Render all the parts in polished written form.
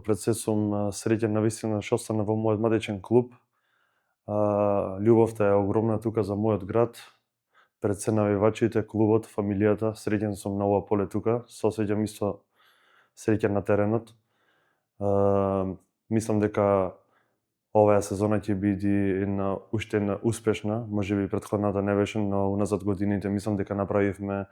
Пред се сум среќен навистина што остана во мојот матичен клуб. Љубовта е огромна тука за мојот град. Пред се навивачите, клубот, фамилијата, среќен сум на ова поле тука. Се осеќам исто среќен на теренот. Мислам дека оваа сезона ќе биде уште една успешна, можеби претходната не беше, но уназад годините мислам дека направивме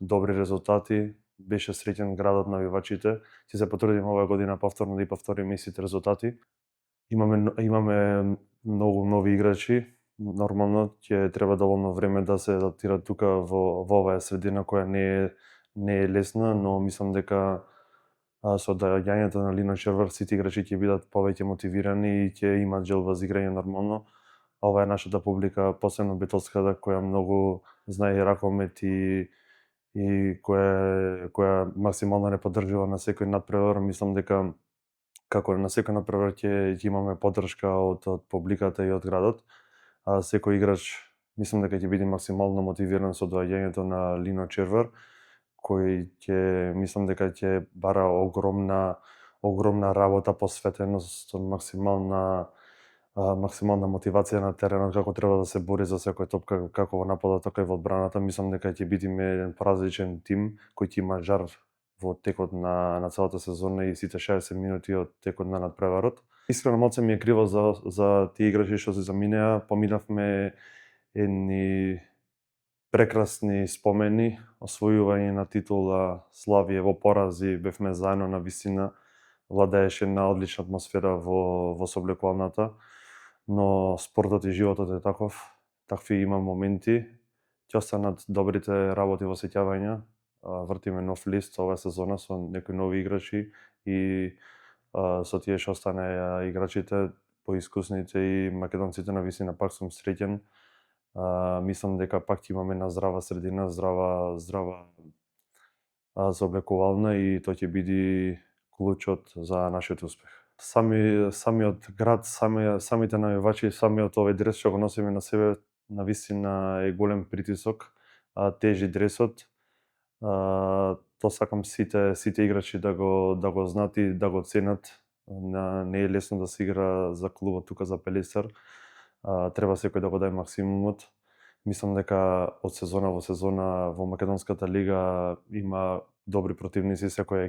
добри резултати. Беше среќен градот, навивачите. Ќе се потрудиме оваа година повторно да и повториме истите резултати. Имаме многу нови играчи. Нормално ќе треба доволно време да се адаптираат тука во оваа средина која не е лесна, но мислам дека со доаѓањето на Лино Червар сите играчи ќе бидат повеќе мотивирани и ќе имаат желба за играње нормално. Ова е нашата публика, посебно битолската, која многу знае ракомет и која максимално не поддржува на секој надпревар. Мислам дека како на секој надпревар ќе имаме поддршка од публиката и од градот. Секој играч мислам дека ќе биде максимално мотивиран со доаѓањето на Лино Червар, кој мислам дека ќе бара огромна работа, посветеност, максимална мотивација на теренот, како треба да се бори за секој топка, како во нападот, така и во одбраната. Мислам дека ќе бидеме еден поразличен тим кој ќе има жар во текот на целата сезона и сите 60 минути од текот на надпреварот. Искрено малце ми е криво за тие играчи што се заминеа. Поминавме едни прекрасни спомени, освојување на титула, славие во порази, бевме заедно на висина, владееше една одлична атмосфера во соблекувалната, но спортот и животот е таков, такви има моменти. Ќе останат добрите работи во сеќавања, вртиме нов лист оваа сезона со некои нови играчи и со тие што остане играчите поискусните и македонците на висина пак сум среќен. Мислам дека пак ќе имаме една здрава средина, здрава соблекувална и тоа ќе биде клучот за нашиот успех. Самиот град, самите навивачи, самиот овој дрес што го носиме на себе, навистина е голем притисок, тежи дресот. Тоа сакам сите играчи да го знаат и да го ценат. Не е лесно да се игра за клубот тука за Пелистар. Треба секој да го даде максимумот. Мислам дека од сезона во сезона во македонската лига има добри противници, секоја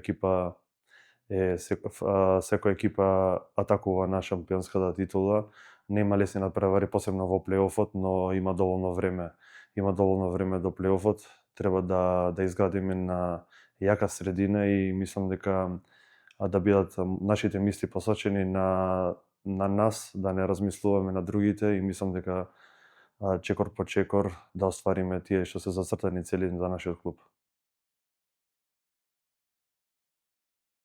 екипа атакува на шампионската титула. Нема лесни надпревари, посебно во плейофот, но има доволно време. Има доволно време до плейофот. Треба да изградиме на јака средина и мислам дека да бидат нашите мисли посочени на нас, да не размислуваме на другите и мислам дека чекор по чекор да оствариме тие што се зацртани цели за нашиот клуб.